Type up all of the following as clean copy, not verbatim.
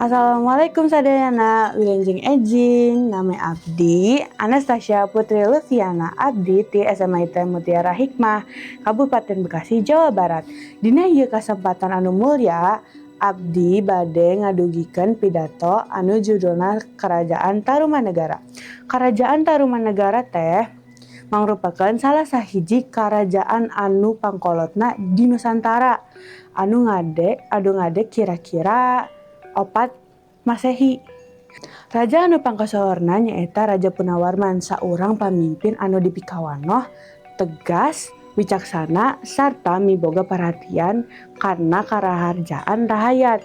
Assalamualaikum sadayana, wilujeng enjing, nami abdi Anastasia Putri Luviana, abdi ti SMA IT Mutiara Hikmah, Kabupaten Bekasi, Jawa Barat. Dina ieu kasempatan anu mulya, abdi bade ngadugikeun pidato anu judulna Kerajaan Tarumanegara. Kerajaan Tarumanegara teh mangrupakeun salah sahiji karajaan anu pangkolotna di Nusantara anu ngadeg kira-kira 4 Masehi. Raja anu pangkasohorna nyaeta Raja Purnawarman, saurang pamimpin anu dipikawanoh, tegas, wicaksana, sarta miboga perhatian kana karaharjaan rahayat.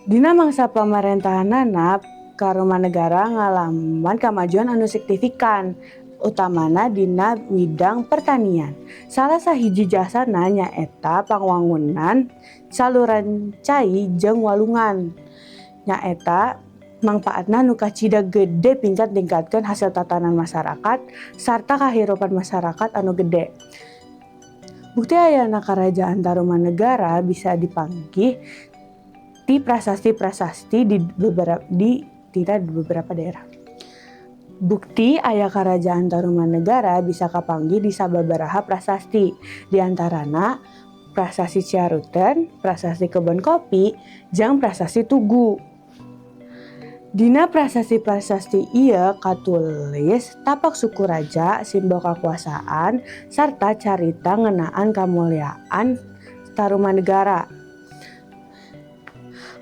Dina mangsa pamarentahanana, Tarumanegara ngalaman kamajuan anu signifikan, utamana dina widang pertanian. Salah sahiji jasana nyaeta pangwangunan saluran cai jeung walungan. Nyaeta mangpaatna nu kacida gede pikeun ningkatkeun hasil tatanan masyarakat sarta kahirupan masyarakat anu gede. Bukti ayana Karajaan Tarumanegara bisa dipanggih ti prasasti-prasasti di beberapa daerah. Bukti aya Karajaan Tarumanegara bisa kapanggih di sababaraha prasasti, di antarana Prasasti Ciaruten, Prasasti Kebon Kopi, jeung Prasasti Tugu. Dina prasasti-prasasti ieu katulis tapak suku raja, simbol kakuasaan, sarta carita ngeunaan kamuliaan Tarumanegara.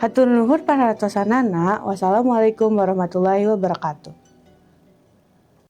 Hatur nuhun perhatosanana. Wassalamualaikum warahmatullahi wabarakatuh.